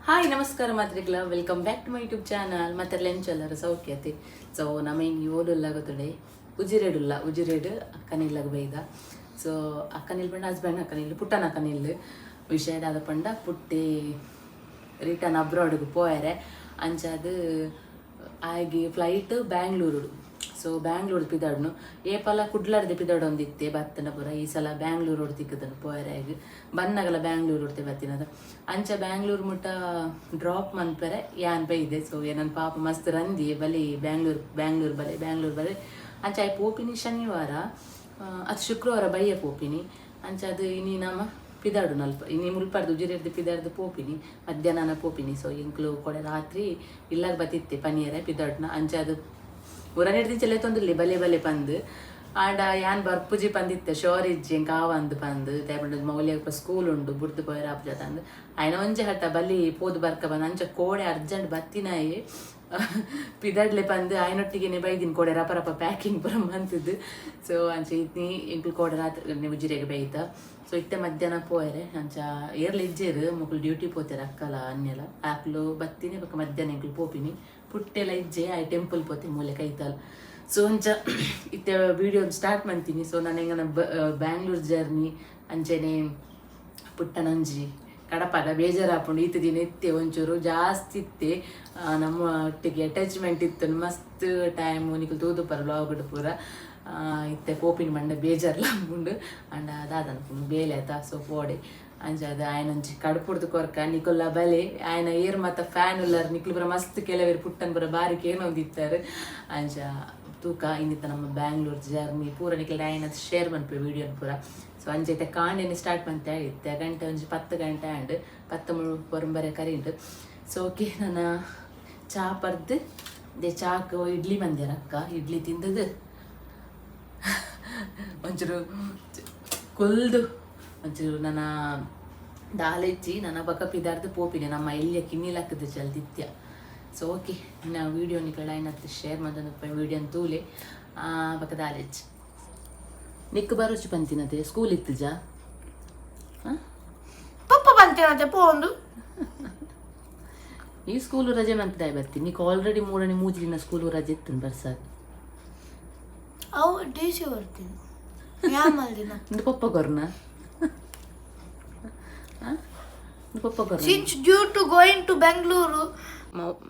Hi, ನಮಸ್ಕಾರ ಮಾತ್ರಿಗ್ಲ. Welcome back to my YouTube channel. ಮತ್ತೆ ಲೆಂಚಲ್ಲರ ಸೌಖ್ಯತೆ. ಸೊ ನಮ್ಮ ಇನ್ನು ಓಲುಲ್ಲ ಗೊತ್ತುಂಡೆ, ಉಜಿರೇಡುಲ್ಲ. ಉಜಿರೇಡು ಅಕ್ಕನಿಲ್ಲಾಗ ಬೈದ. ಸೊ ಅಕ್ಕನಿಲ್ ಪಂಡ ಹಸ್ಬೆಂಡ್ ಅಕ್ಕನಿಲ್ಲು, ಪುಟ್ಟನ ಅಕ್ಕನಿಲ್ಲು. ವಿಷಯ ದಾದ ಪಂಡ, ಪುಟ್ಟಿ ರಿಟರ್ನ್ ಅಬ್ರಾಡ್ಗೆ ಪೋಯರೆ. ಅಂಚಾದ ಆಯ್ಗೆ ಫ್ಲೈಟ್ ಬ್ಯಾಂಗ್ಳೂರು. ಸೊ ಬ್ಯಾಂಗ್ಳೂರು ಪಿದಾಡ್ನು. ಏಪಲ ಕುಡ್ಲಾರ್ದೆ ಪಿದಾಡ್ ಒಂದಿತ್ತೆ ಬತ್ತನ ಪೂರ. ಈ ಸಲ ಬ್ಯಾಂಗ್ಳೂರು ತಿಕ್ಕದನು ಪೋಯರೆ. ಆಗ ಬನ್ನಗಲ ಬ್ಯಾಂಗ್ಳೂರು ಹೊಡ್ತೆ ಬತ್ತಿನದ. ಅಂಚ ಬ್ಯಾಂಗ್ಳೂರು ಮುಟ್ಟ ಡ್ರಾಪ್ ಮನ್ಪೆರೆ ಯಾನ್ ಬೈದೆ. ಸೊ ನನ್ನ ಪಾಪ ಮಸ್ತ್ ರಂದಿ, ಬಲಿ ಬ್ಯಾಂಗ್ಳೂರು, ಬ್ಯಾಂಗ್ಳೂರು ಬಲೆ, ಬ್ಯಾಂಗ್ಳೂರು ಬಲೆ. ಅಂಚ ಆಯ್ ಪೋಪಿನಿ ಶನಿವಾರ, ಅದು ಶುಕ್ರವಾರ ಬಯ್ಯ ಪೋಪಿನಿ. ಅಂಚ ಅದು ಇನಿ ನಮ ಪಿದಾಡು ನಲ್ಪ. ಇನಿ ಮುಲ್ಪಾರ್ದು ಉಜಿರೆರ್ದು ಪಿದಾಡ್ದು ಪೋಪಿನಿ, ಮಧ್ಯಾಹ್ನ ಪೋಪಿನಿ. ಸೊ ಎಂಕ್ಲು ಕೊಡೆ ರಾತ್ರಿ ಇಲ್ಲಾಗ ಬತ್ತಿತ್ತೆ ಪನಿಯರೆ ಪಿದಾಡ್ನ. ಅಂಚ ಅದು ಉರನೆಡ್ದಿಂಚಲೆ ತೊಂದಿಲ್ಲ, ಬಲೆ ಬಲೆ ಪಂದ್. ಆಂಡ ಯಾನ್ ಬರ್ಪುಜಿ ಪಂದಿತ್ತೆ, ಶೋರ್ ಇಜ್ಜಿ ಎಂಕ್ ಆವಂದ್ ಪಂದ್. ದಾಯೆ ಮೌಲ್ಯ ಸ್ಕೂಲ್ ಉಂಡು, ಬುಡ್ದು ಪೋಯರ ಆಪುಜ ತಂದು. ಆಯ್ನ ಒಂಜಿ ಹಟ್ಟ ಬಲಿ ಪೋದು ಬರ್ಕ ಬಂದ್. ಅಂಚ ಕೋಡೆ ಅರ್ಜೆಂಟ್ ಬತ್ತಿನಾಯಿ ಪಿದಡ್ಲೆ ಪಂದ್ ಆಯ್ನೊಟ್ಟಿಗೆನೆ ಬೈದಿನ. ಕೋಡೆ ರಪ ರಪ ಪ್ಯಾಕಿಂಗ್ ಪೂರ ಮಂತದ್ದು. ಸೊ ಅಂಚ ಇತ್ನಿ ಎಂಕ್ಲು ಕೋಡೆ ರಾತ್ರಿ ಉಜಿರೆಗೆ ಬೈತ. ಸೊ ಇತ್ತೆ ಮಧ್ಯಾಹ್ನ ಪೋಯರೆ. ಅಂಚ ಏರ್ಲ ಇಜ್ಜೇರು, ಮೊಕುಲು ಡ್ಯೂಟಿ ಪೋತೆರ್, ಅಕ್ಕಲ ಅನ್ಯಲ. ಆಕ್ಲು ಬತ್ತಿನಿ ಬೊಕ ಮಧ್ಯಾಹ್ನ ಎಂಕ್ಲು ಪೋಪಿನಿ. ಪುಟ್ಟೆಲ ಇಜ್ಜೆ, ಆಯ್ ಟೆಂಪಲ್ ಪೋತೆ ಮೂಲೆ ಕೈತಾಲ್. ಸೊ ಅಂಚ ಇತ್ತೆ ವಿಡಿಯೋ ಸ್ಟಾರ್ಟ್ ಮಾಡ್ತೀನಿ. ಸೊ ನಾನು ಎಂಗನ ಬ್ಯಾಂಗ್ಳೂರ್ ಜರ್ನಿ ಅಂಚೆನೆ ಪುಟ್ಟನಂಜಿ ಕಡಪಾಗ ಬೇಜಾರಾಪುಂಡು. ಈತ ದಿನ ಇತ್ತೆ ಒಂಚೂರು ಜಾಸ್ತಿ ಇತ್ತೆ. ನಮ್ಮ ಒಟ್ಟಿಗೆ ಅಟ್ಯಾಚ್ಮೆಂಟ್ ಇತ್ತು ಮಸ್ತ್ ಟೈಮ್. ನಿಕುಲು ತೂದುಪರ ವ್ಲಾಗ್ ಪೂರ. ಇತ್ತೆ ಪೋಪಿನ ಮಂಡೆ ಬೇಜಾರ್ಲ ಉಂಡು. ಅಂಡ ದಾದನ ಬೇಲೆ ಆತ, ಸೊ ಪೋಡೆ. ಅಂಚ ಅದು ಆಯನೊಂಜಿ ಕಡುಪುಡ್ದು ಕೊರ್ಕ ನಿಕುಲ್ಲ ಬಲೆ. ಆಯನ ಏರ್ ಮತ್ತ ಫ್ಯಾನ್ ಉಲ್ಲಾರ ನಿಕ್ಲು ಪೂರ. ಮಸ್ತ್ ಕೆಲವರು ಪುಟ್ಟನ್ ಪೂರ ಬಾರಿ ಕೇನೊಂದಿತ್ತಾರೆ. ಅಂಚ ತೂಕ, ಇನ್ನಿತ್ತ ನಮ್ಮ ಬ್ಯಾಂಗ್ಳೂರ್ ಜರ್ನಿ ಪೂರ ನಿಕ್ಲೆ ಆಯನ ಶೇರ್ ಮನ್ಪೆ ವಿಡಿಯೋ ಪೂರ. ಸೊ ಅಂಚ ಇತ್ತೆ ಕಾಂಡೆನೆ ಸ್ಟಾರ್ಟ್ ಮಂತೆ. ಇತ್ತೆ ಗಂಟೆ ಒಂಜಿ 10 ಗಂಟೆ ಆಂಡ್, 10 ಪೊರಂಬರೆ ಕರಿಂಡು. ಸೊ ಓಕೆ, ನನ್ನ ಚಾ ಪರ್ದು ದೆ ಚಾಕ್ ಇಡ್ಲಿ ಮಂದ್ಯಾರ ಅಕ್ಕ. ಇಡ್ಲಿ ತಿಂದದ್ದು ಒಂಚೂರು ಕುಲ್ದು ಒಂಚೂರು ನನ್ನ ದಾಲೆಚ್ಚಿ ನನ್ನ ಬಕ ಪಿದಾರ್ದು ಪೋಪಿನೆ. ನಮ್ಮ ಎಲ್ಲಿಯ ಕಿನ್ನಿಲಕ್ಕದ ಚಲ್ದಿತ್ಯ. ಸೊ ಓಕೆ, ನಾ ವಿಡಿಯೋ ನಿಕಳ ಐನತ್ತು ಶೇರ್ ಮಂತೊಂದು ವಿಡಿಯೋ ತೂಲೆ. ಬಕ ದಾಲೆಚ್ಚಿ. ನಿಕ್ಕು ಬರೋಚು ಪಂತಿನತೆ, ಸ್ಕೂಲ್ ಇತ್ತುಜಾ? ಪಪ್ಪ ಬಂತೇನಂತೆ ಪೋಂದು. ಈ ಸ್ಕೂಲು ರಜೆ ಮಂತದಾಯ್ ಬರ್ತೀನಿ. ನಿಕ್ ಆಲ್ರೆಡಿ ಮೂರನೇ ಮೂಜಿ ದಿನ ಸ್ಕೂಲು ರಜೆ ಇತ್ತು ಬರ್ಸಾಗ. ಅವು ಡಿ ಸಿ ಬರ್ತೀನಿ ಯಾಮಲ್ ದಿನ. ಇಂದು ಪಪ್ಪ ಕೊರ್ನ, ಇಂದು ಪಪ್ಪ ಕೊರ್ನ. Since due to going to Bengaluru.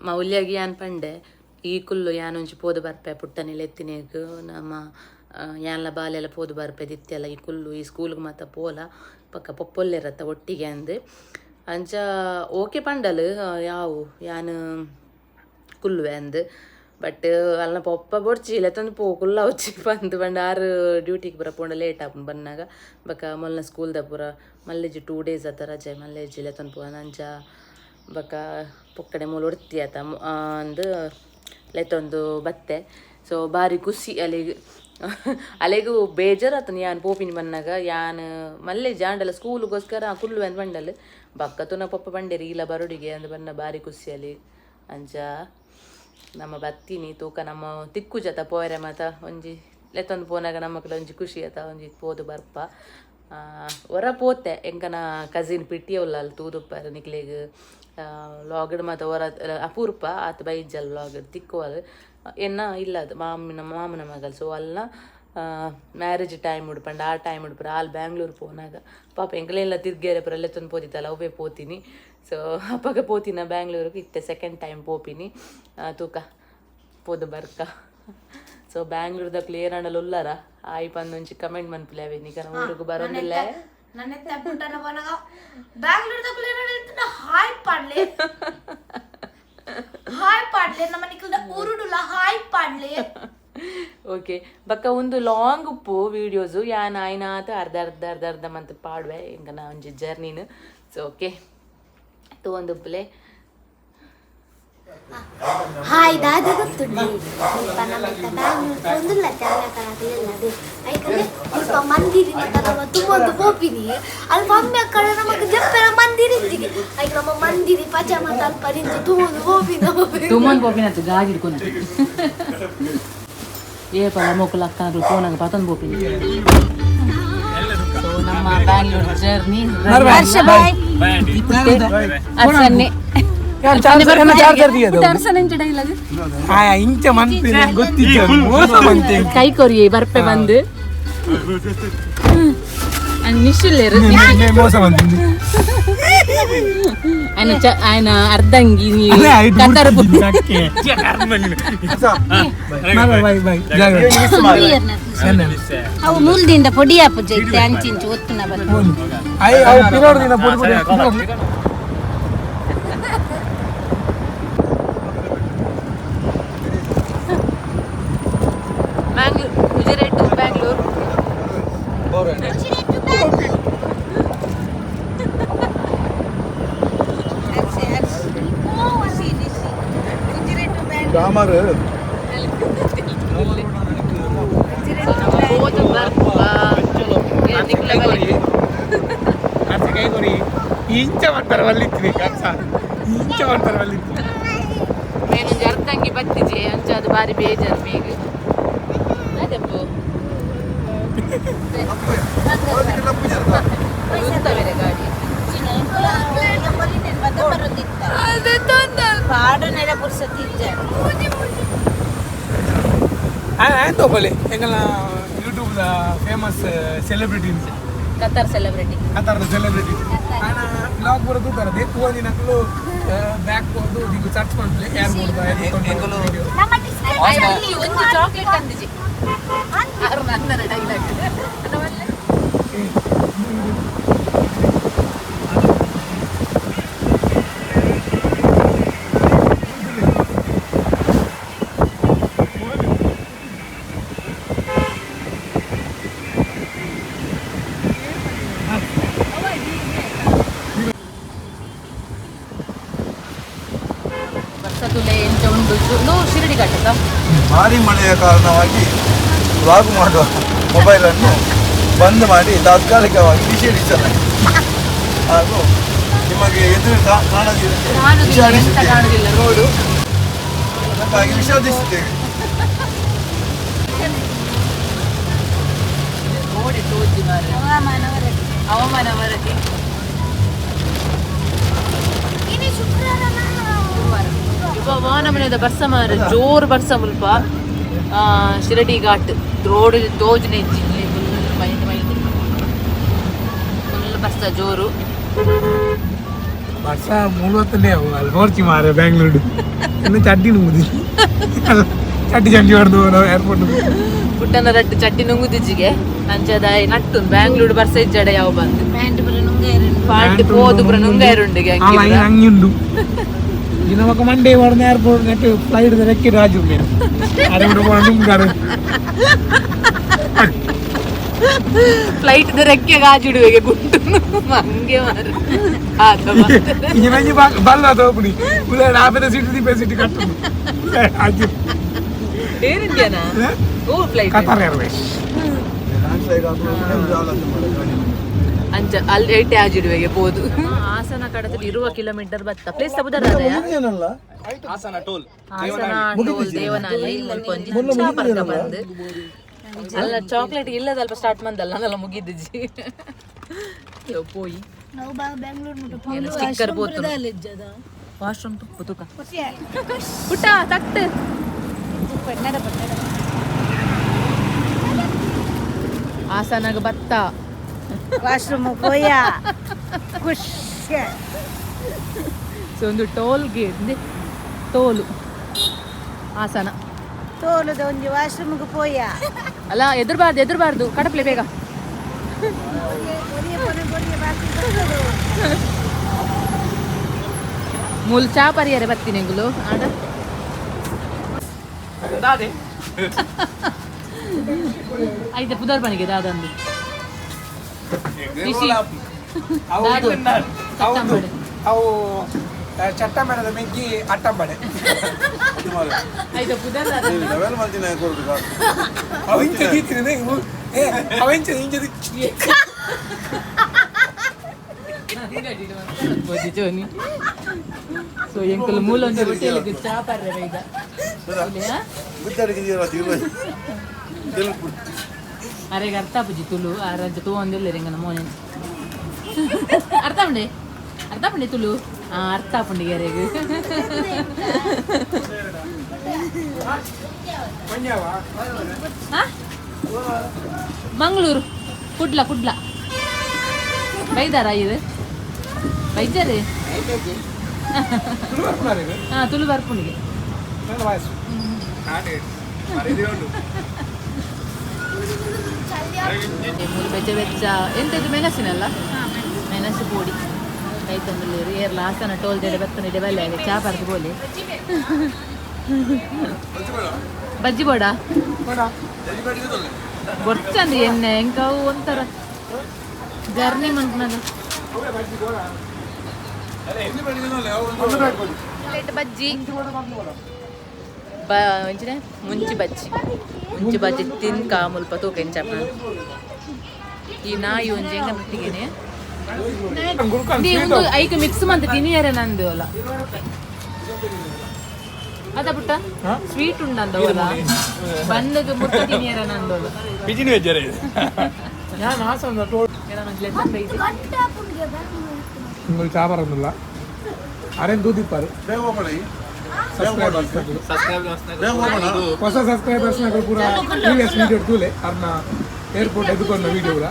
ಮೌಲ್ಯಗೆ ಯಾನ್ ಪಂಡೆ, ಈ ಕುಲ್ಲು ಯಾನೊಂಜಿ ಪೋದು ಬರ್ಪೆ, ಪುಟ್ಟನಿಲ್ ಎತ್ತಿನೇಗ್ ನಮ್ಮ ಯಾನ್ಲ ಬಾಲೆಲ್ಲ ಪೋದು ಬರ್ಪೆ ದಿತ್ತೆಲ್ಲ. ಈ ಕುಲ್ಲು, ಈ ಸ್ಕೂಲ್ಗೆ ಮಾತ ಪೋಲ ಪಕ್ಕ ಪೊಪ್ಪೊಲ್ಲೆರತ್ತ ಒಟ್ಟಿಗೆ ಅಂದ್. ಅಂಚ ಓಕೆ ಪಂಡಲ್, ಯಾವು ಯಾನ್ ಕುಲ್ಲುವೆ ಅಂದ್. ಬಟ್ ಅಲ್ನ ಪೊಪ್ಪ ಬೊಡ್ಚಿ, ಲೆತ್ತೊಂದು ಪೋ, ಕುಲ್ಲ వచ్చಿ ಪಂದ್ ಪಂಡ. ಆರು ಡ್ಯೂಟಿಗೆ ಪೂರ ಪೋಂಡ ಲೇಟ್ ಆಪುಂಡು ಬನ್ನಾಗ. ಬೊಕ ಮೊಲ್ನ ಸ್ಕೂಲ್ದ ಪೂರ ಮಲ್ಲೆಜಿ 2 ಡೇಸ್ ಆತ ರಜೆ. ಮಲ್ಲೆಜಿ ಲೆತ್ತೊಂದು ಪೋ. ಅಂಚ ಬೊಕ ಪೊಕ್ಕಡೆ ಮೂಲು ಒಡ್ತಿ ಆತ ಅಂದ್ ಲೆತ್ತೊಂದು ಬತ್ತೆ. ಸೊ ಬಾರಿ ಖುಷಿ ಅಲೆಗ್. ಅಲೆಗು ಬೇಜಾರಾತನ ಯಾನ್ ಪೋಪಿನಿ ಬನ್ನಾಗ. ಯಾನ್ ಮಲ್ಲೆ ಜಾಂಡಲ ಸ್ಕೂಲ್ಗೋಸ್ಕರ ಕುಲ್ಲು ಅಂದ್ ಬಂಡಲ್. ಬಕ್ಕ ತುನ ಪಪ್ಪ ಬಂಡೇರಿ ಇಲ್ಲ ಬರೋಡಿಗೆ ಅಂದ್ ಬನ್ನ. ಬಾರಿ ಖುಷಿ ಅಲ್ಲಿ. ಅಂಚ ನಮ್ಮ ಬತ್ತೀನಿ ತೂಕ, ನಮ್ಮ ತಿಕ್ಕು ಜತ ಪೋಯರೆ ಮಾತ. ಒಂಜಿ ಲೆತ್ತೊಂದು ಪೋನಾಗ ನಮ್ಮಕ್ಲ ಒಂಜಿ ಖುಷಿ ಆತ, ಒಂಜಿ ಪೋದು ಬರ್ಪ. ಒರ ಪೋತೆ ಎಂಕನ ಕಸಿನ್ ಪಿಟ್ಟಿಯ ಉಲ್ಲಲ್, ತೂದುಪ್ಪಾರ ನಿಕ್ಲೆಗ್ ವ್ಲಾಗ್ಡ್ ಮಾತ. ಒರ ಅಪೂರ್ಪ ಆತ ಬೈಜಲ್ ವ್ಲಾಗ್ಡ್ ತಿಕ್ಕುವಲ್. ಎನ್ನ ಇಲ್ಲ, ಅದು ಮಾಮಿನ ಮಾಮನ ಮಗಲ್. ಸೊ ಅಲ್ಲ ಮ್ಯಾರೇಜ್ ಟೈಮ್ ಉಡು ಪಂಡ ಆ ಟೈಮ್ ಉಡು ಪೂರ ಆಲ್ ಬ್ಯಾಂಗ್ಳೂರು ಪೋನಾಗ ಪಾಪ ಎಂಕಲೆಲ್ಲ ತಿರ್ಗೇರೆ ಪೂರ ಲೆತ್ತೊಂದು ಪೋತಿತ್ತಲ್ಲ, ಅವೇ ಪೋತೀನಿ. ಸೊ ಅಪ್ಪಗ ಪೋತಿನ ಬ್ಯಾಂಗ್ಳೂರಿಗೆ. ಇತ್ತೆ ಸೆಕೆಂಡ್ ಟೈಮ್ ಪೋಪಿನಿ. ತೂಕ, ಪೋದು ಬರ್ಕ. ಸೊ ಬ್ಯಾಂಗ್ಳೂರ್ದ ಕ್ಲಿಯರ್ ಆಂಡಲ ಉಲ್ಲರ ಆಯ್ ಪಂದೊಂಜಿ ಕಮೆಂಟ್ ಮನ್ಪುಲೆ. ಅವೆ ನಿಕನ ಊರುಗು ಬರೋದಿಲ್ಲ. ನನ್ನ ಪುಟ್ಟನ ಬನಗ ಬ್ಯಾಂಗ್ಳೂರ್ ಹಾಯ್ ಪಾಡ್ಲೆ, ಹಾಯ್ ಪಾಡ್ಲೆ. ನಮ್ಮ ನಿಕಲ್ದ ಊರುಡುಲ ಹಾಯ್ ಪಾಡ್ಲೆ. ಓಕೆ, ಬಕ್ಕ ಒಂದು ಲಾಂಗ್ ಉಪ್ಪು ವೀಡಿಯೋಸು. ಯಾನ್ ಆಯ್ನಾತ ಅರ್ಧ ಅರ್ಧ ಅರ್ಧ ಅರ್ಧ ಮಂತ್ ಪಾಡುವೆ ಎಂಕನ ಒಂಜಿ ಜರ್ನಿನ. ಸೊ ಓಕೆ, ತೂವೊಂದು ಉಪ್ಪುಲೆ. ಹಾಯ್, ದಾದ ಗೊತ್ತುಂಡಿ, ಮುಲ್ಪ ನಮ್ಮ ಬ್ಯಾಂಗ್ಳೂರ್ ಪೊಂದುಲ್ಲ ಕರಾಕಲೆಲ್ಲ ಅದೇ ಐಕಂದ್ರೆ ಮುಲ್ಪ ಮಂದಿರಿ ಮತ್ತ ನಮ್ಮ ತುಂಬೊಂದು ಪೋಪಿನಿ. ಅಲ್ಪ ಅಮ್ಮೆ ಕಡೆ ನಮಗ್ ಜಪ್ಪೆರ ಮಂದಿರ ಇದ್ದಿಗೆ. ಐಕ್ ನಮ್ಮ ಮಂದಿರಿ ಪಜ ಮತ್ತ ಅಲ್ಪ ನಿಂತು ತುಂಬೊಂದು ಪೋಪಿನ. ತುಮ್ಮನ್ ಪೋಪಿನತ್ತು ಗಾಜಿ ಹಿಡ್ಕೊಂಡು ಏ ಪಲ ಮೊಕ್ಕಲು ಅಕ್ಕನಗಳು ಪೋನಾಗ ಪತೊಂದು ಪೋಪಿನಿ. ಸೊ ನಮ್ಮ ಬ್ಯಾಂಗ್ಳೂರ್ ಜರ್ನಿ. ಹರ್ಷ, ಬಾಯ್. ಅರ್ಸನ್ನೆ. ಚಾರ್ಜರ್ ಇಂಚ ಮನ್ಪಿನ ಗೊತ್ತಿದ್ದ ಮೋಸ ಮಂತೆ. ಕೈ ಕೊರಿಯೆ ಬರ್ಪೆ ಬಂದು ನಿಶುಲ್ಲೇರು. ಮೋಸ ಮಂತಿಂದು. ఆయన ఆయన అర్ధంగి. ಅದೇ ಆಯ್ತು. కతారు. Bye bye. ಅವು ಮೂಲದಿಂದ ಪೊಡಿ ಹಾಪುಜ ಇತ್ತೆ ಅಂಚಿಂಚು ಒತ್ತುನ ಬರ್ತದೆ. I ಅವು ಪಿರೋಡ್ ದಿನ ಪೊಡಿ ಪೊಡಿ. Bengaluru, Ujire to Bengaluru. Ramar. పోదు ಬರ್ಪ. ಕೈ ಕೊರಿ, ಇಂಚ ಮಾಡ್ತಾರೆ ವಲ್ಲಿತ್ರಿ ಕರ್ಸ, ಇಂಚ ಮಾಡ್ತಾರೆ ವಲ್ಲಿತ್ರಿ. ಮೇನೊಂಜಿ ಅರ್ಧಂಗಿ ಬತ್ತಿಜೆ, ಅಂಚ ಅದು ಬಾರಿ ಬೇಜಾರು ಮೇಗ್ ಅದಪ್ಪು ಬೇರೆ ಗಾಡಿ. ಪಾಡನೆಲ್ಲ ಪುರ್ಸತ್ತಿಜ್ಜ. ಆಯ್ತು ಬಲೆ, ಎಂಗಲ YouTube famous celebrity. Qatar celebrity. ಆ ಥರದ ಸೆಲೆಬ್ರಿಟಿ ಆನ ಬ್ಲಾಗ್ ಪೂರ ತೂತಾರೆ. ತೂವ ದಿನಕ್ಕೂ ಬ್ಯಾಕ್ ಹೋದು ನೀವು ಸರ್ಚ್ ಮಾಡ್ಲಿ ಏರ್ಪೋರ್ಟ್. ನಮ್ಮ ಡಿಸ್ಕ್ರಿಪ್ಷನ್. ಒಂದು ಚಾಕ್ಲೇಟ್ ಅಂದಿಜಿ ಆರು ನನ್ನ ಡೈಲಾಗ್. ಬರ್ಸದುಲೆ ಎಂಚ ಉಂಡು ಶಿರಡಿ ಘಾಟದ. ಭಾರಿ ಮಳೆಯ ಕಾರಣವಾಗಿ ವ್ಲಾಗ್ ಮಾಡುವ ಮೊಬೈಲನ್ನು ಬಂದ್ ಮಾಡಿ ತಾತ್ಕಾಲಿಕವಾಗಿ ನಿಷೇಧಿಸಲಾಗಿದೆ ಹಾಗೂ ನಿಮಗೆ ಎದುರು ಕಾಣದಿರುತ್ತೆ. ಕಾಣುದಿಲ್ಲ ಎಂತ. ವಿಷಾದಿಸುತ್ತೇವೆ. ಕಾಣುದಿಲ್ಲ ರೋಡು. ಅದಕ್ಕಾಗಿ ವಿಷಾದಿಸುತ್ತೇವೆ. ರೋಡ್ ತೋಜಿ ಮಾರ್ರೆ. ಹವಾಮಾನ ವರದಿ. ಇನಿ ಶುಕ್ರವಾರ. ಇವ ವಾನಮನೆದ ಬರ್ಸ ಮಾರ, ಜೋರು ಬರ್ಸ ಮುಲ್ಪ. ಶಿರಡಿ ಘಾಟ್ ರೋಡ್ ತೋಜನೆ ಜಿಲ್ಲೆ ಫುಲ್ ಮೈಂಡ್ ಮೈಂಡ್ ಫುಲ್ ಬರ್ಸ ಜೋರು. ವರ್ಷ ಮೂವತ್ತಲ್ಲೇ ಅಲ್ಲಿ ಹೋರ್ಚಿ ಮಾರೆ ಬ್ಯಾಂಗ್ಳೂರು ಇನ್ನು ಚಡ್ಡಿ ನುಂಗುದಿ, ಚಡ್ಡಿ ಚಡ್ಡಿ ಹೊಡೆದು ನಾವು ಏರ್ಪೋರ್ಟ್. ಪುಟ್ಟನ ರಡ್ಡು ಚಟ್ಟಿ ನುಂಗುದಿಜಿಗೆ ಅಂಚದ ನಟ್ಟು ಬ್ಯಾಂಗ್ಳೂರು ಬರ್ಸ ಇಜ್ಜಡ ಯಾವ ಬಂದು. ಪ್ಯಾಂಟ್ ಪೂರ ನುಂಗೇರುಂಡು. ಪಾಂಟ್ ಪೋದು ಪುರ ನುಂಗೈರುಂಡಿಗೆ. ಹಂಗುಂಡು. ಇನ್ನು ಮಕ್ಕ ಮಂಡೇ ಹೊಡೆದ ಏರ್ಪೋರ್ಟ್ ನೆಟ್ ಫ್ಲೈಟ್ ರೆಕ್ಕಿ ರಾಜು ಮೇನ್ ಅರೆ ನುಂಗಾರು. ಫ್ಲೈಟ್ ರೆಕ್ಕೆ ಗಾಜಿಡುವೆಗೆ ಗುಂಟು ಹಂಗೆ ಮಾರು ಇವಂಜಿ ಬಲ್ಲ ತೋಪುನಿ ಉಲ್ಲ ಆಪದ ಸೀಟ್ ದೀಪ ಸೀಟ್ ಕಟ್ಟು ಅದು. ಏರ್ ಇಂಡಿಯಾನಾ ಓ ಫ್ಲೈಟ್? ಕತಾರ್ ಏರ್ವೇಸ್. ಲ್ಯಾಂಡ್ ಆಗತ್ತೆ ಮಾರ್ರೆ ಗಾಡಿ. ಅಂಚ ಅಲ್ಲಿ ಏಟೆ ಆಜಿಡುವೆಗೆ ಪೋದು ಹಾಸನ ಕಡತಲ್ಲಿ ಇರುವ ಕಿಲೋಮೀಟರ್ ಬತ್ತ ಪ್ಲೇಸ್ ತಬುದರ. ಏನಲ್ಲ. ಹಾಸನ ಟೋಲ್ ದೇವನಹಳ್ಳಿ ಮುಲ್ಪ ಒಂಜಿ ಚಾ ಪರ್ಕ ಬಂದು ಅಲ್ಲ ಚಾಕ್ಲೇಟ್ ಇಲ್ಲದಲ್ಪ ಸ್ಟಾರ್ಟ್ ಮಂದಲ್ಲ ನಲ್ಲ ಮುಗಿದಿಜ್ಜಿ ಪೋಯಿ. ನಾವು ಬ್ಯಾಂಗ್ಳೂರ್. ಸ್ಟಿಕ್ಕರ್ ಪೋತು ವಾಶ್ರೂಮ್ ತುಪ್ಪು ತುಕ ಪುಟ್ಟ ತಟ್ಟು ಹಾಸನಾಗ ಭತ್ತ. ವಾಶ್ರೂಮ್ ಪೋಯ ಖುಷಿ. ಸೊ ಒಂದು ಟೋಲ್ ಗೇಟ್, ಟೋಲು ಹಾಸನ. ತೋಲುದ ಒಂಜಿ ವಾಶ್ರೂಮ್ಗೆ ಪೋಯ. ಅಲ್ಲ, ಎದುರ್ಬಾರ್ದು ಎದುರ್ಬಾರ್ದು, ಕಡಪ್ಲೆ ಬೇಗ. ಮೂಲು ಚಾ ಪರಿಯರೆ ಬತ್ತೀನಿ ಎಂಗುಲು ಆಡ. ಐತೆ ಪುದರ್ ಬಣಿಗೆ ದಾದಂದು ನಿಶಿ. ದಾದು. ಹೌದು, ಅವು ಚಟ್ಟಂಬೆಡದ ಮೆಗ್ಗಿ ಅಟ್ಟಂಬಡೆ. ಐತೆ ಪುದರ್. ಲೆವೆಲ್ ಮಂದಿನ ಕೊಡುದು ಕಾಸು. ಅವು ಇಂಚ ದೀತಿನಿ, ಏ ಅವ ಇಂಚ ಇಂಚ. ಸೊ ಎಂಕುಲು ಮೂಲೊಂದು ಹೋಟೆಲ್ಗೆ ಚಾ ಪರ್ರೆ ಬೈದ. ಗುದ್ದಾಡಿಗೆ ನೀರು ತಿರುಗಿ ತೆಲುಪು. ಅರೆಗೆ ಅರ್ಥ ಪುಜಿ ತುಳು ಆರಂಚ ತೂ ಒಂದಿಲ್ಲ ರಿಂಗನ ಮೋನೆ ಅರ್ಥ ಉಂಡೆ ಅರ್ಥ ಪಂಡೆ ತುಳು. ಅರ್ಥ ಆಪುಂಡಿಗೆರೆಗ್ ಮಂಗಳೂರು ಕುಡ್ಲ ಕುಡ್ಲ ಬೈದಾರ ಇದು ಬೈಜಾರೆ. ಹಾ, ತುಳು ಬರ್ಪುಣಿಗೆ. ಮೂರು ಬೆಚ್ಚ ಬೆಚ್ಚ ಎಂತ ಇದು? ಮೆಣಸಿನಲ್ಲ, ಮೆಣಸು ಪೊಡಿ ಕೈ ತಂದುಳ್ಳೇರು. ಏರ್ಲ ಹಾಸನ ಟೋಲ್ ದೇಡೆ ಬತ್ತನ ಇಡೆ ಬಲ್ಲೆ ಚಾ ಪರ್ದು ಬೋಲೆ. ಬಜ್ಜಿ ಬೋಡ ಬೊರ್ಚಂದು ಎಣ್ಣೆ ಎಂಕವು ಒಂಥರ ಜರ್ನಿ ಮನ್ಪುನಗ. ಬಜ್ಜಿ ಎಂಚಿನ ಮುಂಚಿ ಬಜ್ಜಿ, ಮುಂಚಿ ಬಜ್ಜಿ ತಿನ್ಕ ಮುಲ್ಪ ತೂಕ ಎಂಚಪ್ಪ ಈ ನಾಯಿ ಒಂಜಿ ಎಂಕ ಮುಟ್ಟಿಗೆನೆ. ಒಂದು ಐಕ್ ಮಿಕ್ಸ್ ಮಂತ ತಿನಿಯರೆ ನಂದು ಅಲ್ಲ ಅದ ಪುಟ್ಟ ಸ್ವೀಟ್ ಉಂಡಂದ ಬಂದಗ ಮುಟ್ಟ ತಿನಿಯರೆ ನಂದು. ಬಿಜಿನ ವೆಜ್ಜರೆ ഞാൻ ആ സമയത്ത് നിങ്ങൾ ചാ പറഞ്ഞില്ല അരേം തൂതിപ്പാರು. ಹೊಸ ಸಬ್ಸ್ಕ್ರೈಬರ್ಸ್ ಪೂರ ಪ್ರೀವಿಯಸ್ ವಿಡಿಯೋ ತೂಲೆ, ಅರ್ನ ಏರ್ಪೋರ್ಟ್ ಎದುಕೊಂಡ ವಿಡಿಯೋ ಕೂಡ.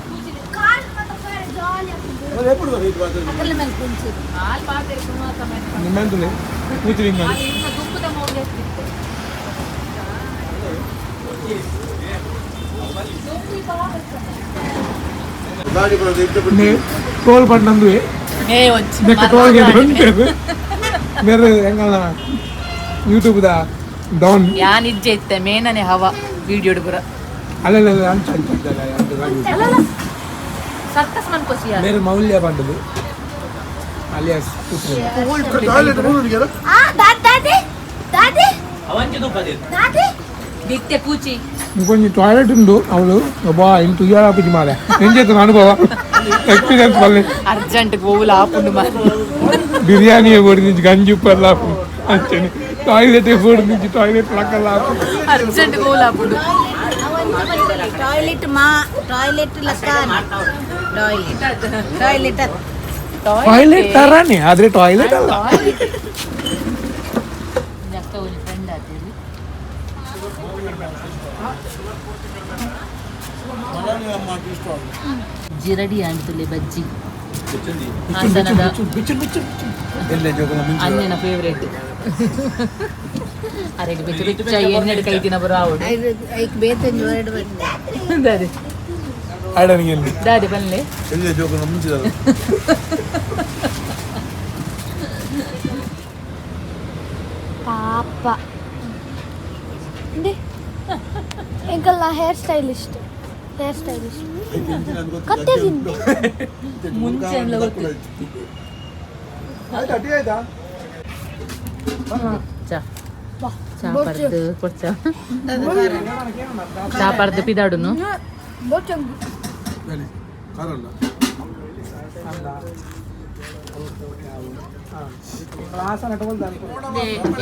ನಿಮ್ಮೆಂತುಲೆ ಕೂತಿರಿಂಗ. ಟೋಲ್ ಪಂಡಂದುವೆ ಟೋಲ್ ಗೇಟ್ ಬಂದಿದೆ ಬೇರೆ ಎಂಗಲ್ಲ ಯೂಟ್ಯೂಬ್ the Don. ಯಾನ್ ಇಜ್ಜೆ ಇತ್ತೆ ಮೇನನೆ ಹವಾ ವಿಡಿಯೋ ಪೂರ. ಅಲ್ಲ, ಅಂಚ ಅಂಚ ಅಂಚ. ಸರ್ಕಸ್ ಮನ್ಕೋಸಿ. ಬೇರೆ ಮೌಲ್ಯ ಬಂದದು ಅಲಿಯಾಸ್. ಆ ದಾದಿ ದಾದಿ ದಾದಿ. ನಿತ್ಯ ಕೂಚಿ. కొంచెం టాయిలెట్ ఉండు ಅವಳು. ಅಬ್ಬಾ, ಇಂಟು ಇయ్యాల ಮಾರೆ ಎಂಜೆತ್ತ ಅನುಭವ ಎಕ್ಸ್ಪೀರಿಯನ್ಸ್ వల్లే. ಅರ್ಜೆಂಟ್ ಗೋವುಲ ಆಪುಂಡು ಮಾರೆ. బిర్యానీ బోర్డు నుంచి గంజి ఉప్పల్లా అంచని టాయిలెట్ బోర్డు నుంచి టాయిలెట్ లక్కల్లా. ಅರ್ಜೆಂಟ್ ಗೋವುಲ ಆಪುಂಡು. ಟಾಯ್ಲೆಟ್ ಮಾ ಟಾಯ್ಲೆಟ್ ಲಕ್ಕ ಟಾಯ್ಲೆಟ್ ಟಾಯ್ಲೆಟ್. ಟಾಯ್ಲೆಟ್ ತರಾನೇ ಆದ್ರೆ ಟಾಯ್ಲೆಟ್ ಅಲ್ಲ. ಅಕ್ಕ ಒಂದು ಫ್ರೆಂಡ್ ಆತೀರಿ. ಜಿರಡಿ ಆಂಡ್ತುಲೆ ಬಜ್ಜಿ ಹಾಸನದ ಅನ್ನನ ಫೇವ್ರೇಟ್. ಅರೆಗೆ ಬೆಚ್ಚ ಬೆಚ್ಚ ಎಣ್ಣೆಡ್ ಕೈ ದಿನ ಬರೋ ಆವಡು. ಐಕ್ ಬೇತಂಜಿ ಹೊರಡು ಬಂದೆ. ದಾದೆ? ಆಡನಿಗೆ. ದಾದೆ ಬನ್ಲೆ. ಪಾಪ ಎಂಕಲ್ಲ ಹೇರ್ ಸ್ಟೈಲಿಸ್ಟ್, ಹೇರ್ ಸ್ಟೈಲಿಸ್ಟ್ ಕತ್ತೆ ತಿಂದು. ಮುಂಚೆ ಎಲ್ಲ ಗೊತ್ತು. ಆಯ್ತಾ, ಟೀ ಆಯ್ತಾ? ಚಾ ಚಾ ಪರ್ದು ಕೊಡ್ಚ ಚಾ ಪರ್ದು ಪಿದಾಡುನು. ಕಾರಲ್ಲ.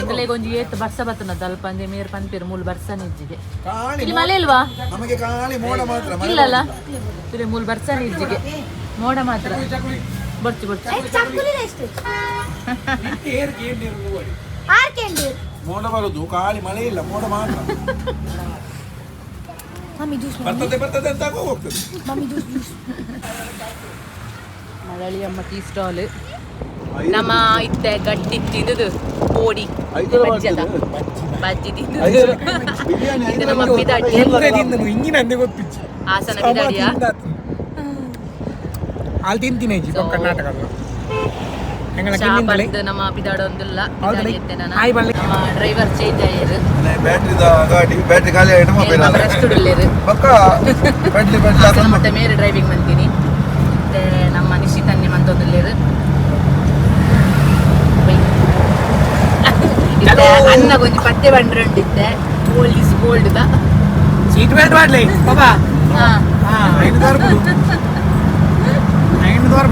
ಎಂಕಲೆಗ್ ಒಂಜಿ ಏತ್ ಬರ್ಸ ಬತ್ತನ ದಲ್ಪ ಅಂದೆ ಮೇರ್ ಪನ್ಪೇರು ಮೂಲು ಬರ್ಸ ನಿಜ್ಜಿಗೆ. ಇಲ್ಲಿ ಮಳೆ ಇಲ್ವಾ? ನಮಗೆ ಖಾಲಿ ಮೋಡ ಮಾತ್ರ, ಮಳೆ. ಇಲ್ಲಲ್ಲ, ಇಲ್ಲಿ ಮೂಲು ಬರ್ಸ ನಿಜ್ಜಿಗೆ, ಮೋಡ ಮಾತ್ರ. ಬರ್ಚು ಬರ್ಚು. ಚಕ್ಕುಲಿ ಎಷ್ಟು ಆರ್ ಕೇಂದ್ರ. ಮೋಡ ಬರುದು, ಖಾಲಿ ಮಳೆ ಇಲ್ಲ, ಮೋಡ ಮಾತ್ರ. Mummy juice. ಬರ್ತದೆ ಬರ್ತದೆ ಅಂತ ಹೋಗ್ತದೆ. Mummy juice juice. Malalli ಅಮ್ಮ ಟೀ ಸ್ಟಾಲ್. ನಮ್ಮ ಇತ್ತೆ ಗಟ್ಟಿ ತಿಂದುದು ಪೋಡಿ ಬಜ್ಜದ ಬಜ್ಜಿ ತಿಂದುದು. ಬಿರಿಯಾನಿ. ಇದು ನಮ್ಮ ಪಿದಾಡಿ. ಇಂಗಿನ ಅಂದೆ ಗೊತ್ತಿಚ್ಚಿ. ಹಾಸನ ಪಿದಾಡಿಯ. ಅಲ್ಲಿ ತಿಂತೀನಿ ಕರ್ನಾಟಕ. ಚಾ ಪರ್ದು ನಮ್ಮ ಪಿದಾಡ ಒಂದಿಲ್ಲ ಪಿದಾಡಿ ಎತ್ತೆ ನಾನು. ಹಾಯ್ ಬಲ್ಲೆ. ನಮ್ಮ ಡ್ರೈವರ್ ಚೇಂಜ್ ಆಯರು. ಬ್ಯಾಟ್ರಿದ ಗಾಡಿ, ಬ್ಯಾಟ್ರಿ ಖಾಲಿ ಆಯ್ತು ಮೊಬೈಲ್. ರೆಸ್ಟ್ ಉಳ್ಳೇರು. ಪಕ್ಕ ಬ್ಯಾಟ್ರಿ ಬ್ಯಾಟ್ರಿ. ಹಾಸನ ಮತ್ತೆ ಮೇರೆ ಡ್ರೈವಿಂಗ್ ಮಂತೀನಿ. ಮತ್ತೆ ನಮ್ಮ ನಿಶಿತನ್ನಿ ಮಂತೊಂದುಲ್ಲೇರು. ಅನ್ನ ಕೊಂಚ ಪತ್ತೆ ಬಂಡ್ರಂಡಿತ್ತೆ. Gold is gold the. Seat belt ಮಾಡ್ಲಿ ಬಾಬಾ. ಹಾ. ಐದು ದಾರ ಐದು ದಾರ.